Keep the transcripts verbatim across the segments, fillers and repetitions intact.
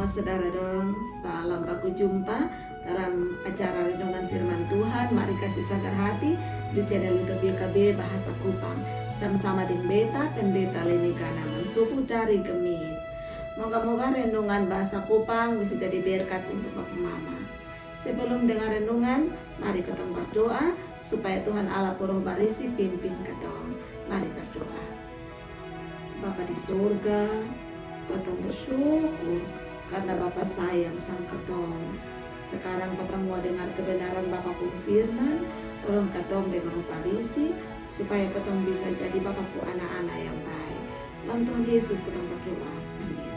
Saudara dong, salam baku jumpa dalam acara renungan firman Tuhan. Mari kasi sagar hati di channel YouTube Y K B Bahasa Kupang. Sama-sama deng beta, Pendeta Leni Ganaman, suku dari Gemit. Moga-moga renungan bahasa Kupang bisa jadi berkat untuk bapa mama. Sebelum dengar renungan, mari katong berdoa supaya Tuhan Allah pung Roh Barisi pimpin katong. Mari berdoa. Bapa di surga, katong bersyukur karna Bapa sayang sang katong. Sekarang katong mau dengar kebenaran Bapa pung firman, tolong katong deng Roh Barisi supaya katong bisa jadi Bapa pung ana-ana yang baik. Dalam Tuhan Yesus katong berdoa. Amin.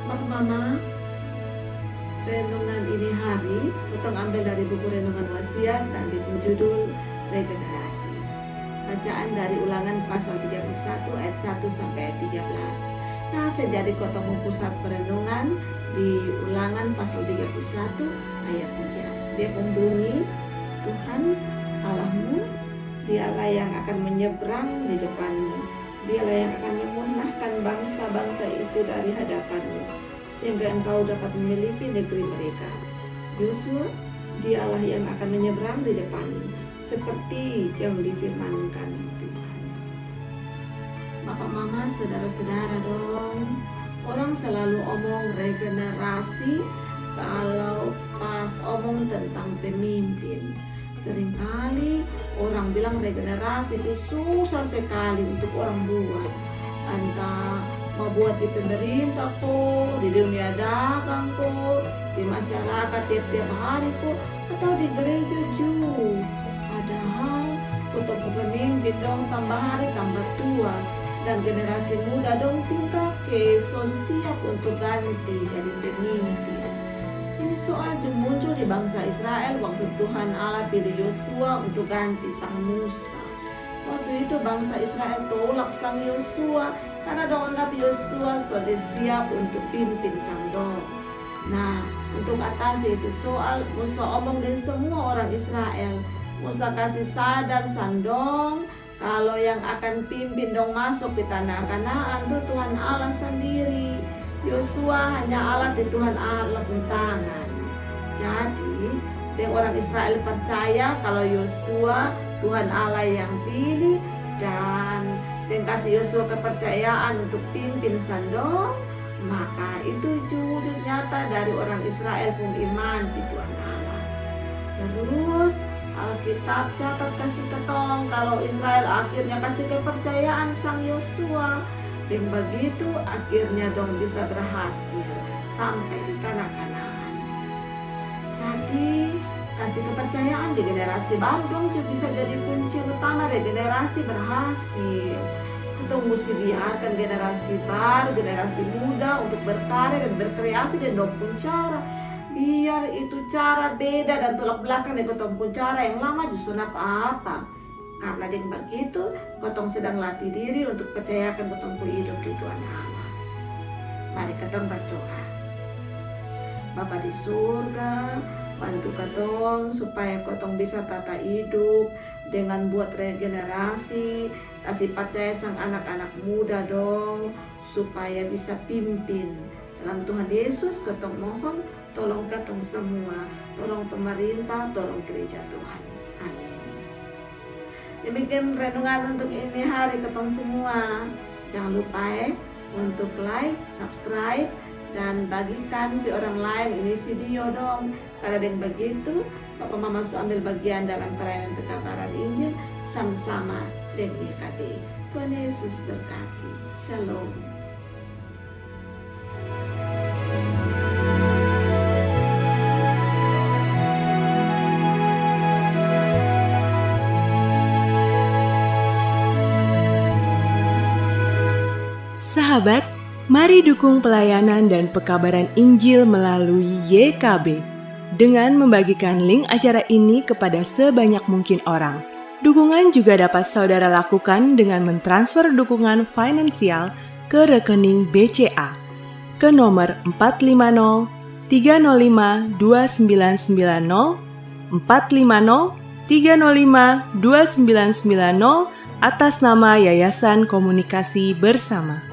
Bapa mama, renungan ini hari katong ambil dari buku Renungan Wasiat dan dia pung judul Regenerasi. Bacaan dari Ulangan pasal tiga puluh satu ayat satu sampai ayat tiga belas. Nah, jadi katong mau pusat perenungan di Ulangan pasal tiga puluh satu ayat tiga. Dia pung bunyi, Tuhan Allahmu, Dialah yang akan menyeberang di depanmu. Dialah yang akan memunahkan bangsa-bangsa itu dari hadapanmu, sehingga engkau dapat memiliki negeri mereka. Yosua, Dialah yang akan menyeberang di depanmu, seperti yang difirmankan Tuhan. Bapa mama, saudara-saudara dong, orang selalu omong regenerasi kalau pas omong tentang pemimpin. Seringkali orang bilang regenerasi itu susah sekali untuk orang buat. Entah mau buat di pemerintah ko, di dunia dagang ko, di masyarakat tiap-tiap hari ko, atau di gereja ju. Padahal kotong pung pemimpin dong tambah hari tambah tua, dan generasi muda dong tingkah ke son siap untuk ganti jadi pemimpin. Ini soal ju muncul di bangsa Israel waktu Tuhan Allah pilih Yosua untuk ganti sang Musa. Waktu itu bangsa Israel tolak sang Yosua karna dong anggap Yosua sonde siap untuk pimpin sang dong. Nah, untuk atasi itu soal, Musa omong deng semua orang Israel. Musa kasi sadar sang dong kalo yang akan pimpin dong masuk di tanah Kanaan tu Tuhan Allah sandiri. Yosua hanya alat di Tuhan Allah pung tangan. Jadi, deng orang Israel percaya kalo Yosua Tuhan Allah yang pilih dan deng kasi Yosua kepercayaan untuk pimpin sang dong, maka itu ju wujud nyata dari orang Israel pung iman di Tuhan Allah. Terus, Alkitab catat kasi katong kalo Israel akhirnya kasi kepercayaan sang Yosua. Deng bagitu, akhirnya dong bisa berhasil sampai di tanah Kanaan. Jadi, kasi kepercayaan di generasi baru dong ju bisa jadi kunci utama regenerasi berhasil. Katong musti biarkan generasi baru, generasi muda untuk berkarya dan berkreasi deng dong pung cara. Biar itu cara beda dan tolak belakang deng katong pung cara yang lama, ju son apa-apa. Karna deng bagitu, katong sedang latih diri untuk percayakan katong pung hidup di Tuhan Allah. Mari katong berdoa. Bapa di surga, bantu katong supaya katong bisa tata hidup dengan buat regenerasi, kasi percaya sang anak-anak muda dong, supaya bisa pimpin. Dalam Tuhan Yesus katong mohon, tolong katong semua, tolong pemerintah, tolong gereja Tuhan. Amin. Demikian renungan untuk ini hari katong semua. Jangan lupa eh, untuk like, subscribe, dan bagikan pi orang lain ini video dong. Karna deng bagitu, bapa mama su ambil bagian dalam pelayanan pekabaran Injil sama-sama deng Y K B. Tuhan Yesus berkati. Shalom. Sahabat, mari dukung pelayanan dan pekabaran Injil melalui Y K B dengan membagikan link acara ini kepada sebanyak mungkin orang. Dukungan juga dapat saudara lakukan dengan mentransfer dukungan finansial ke rekening B C A ke nomor empat lima nol tiga nol lima dua sembilan sembilan nol, empat lima nol tiga nol lima dua sembilan sembilan nol, atas nama Yayasan Komunikasi Bersama.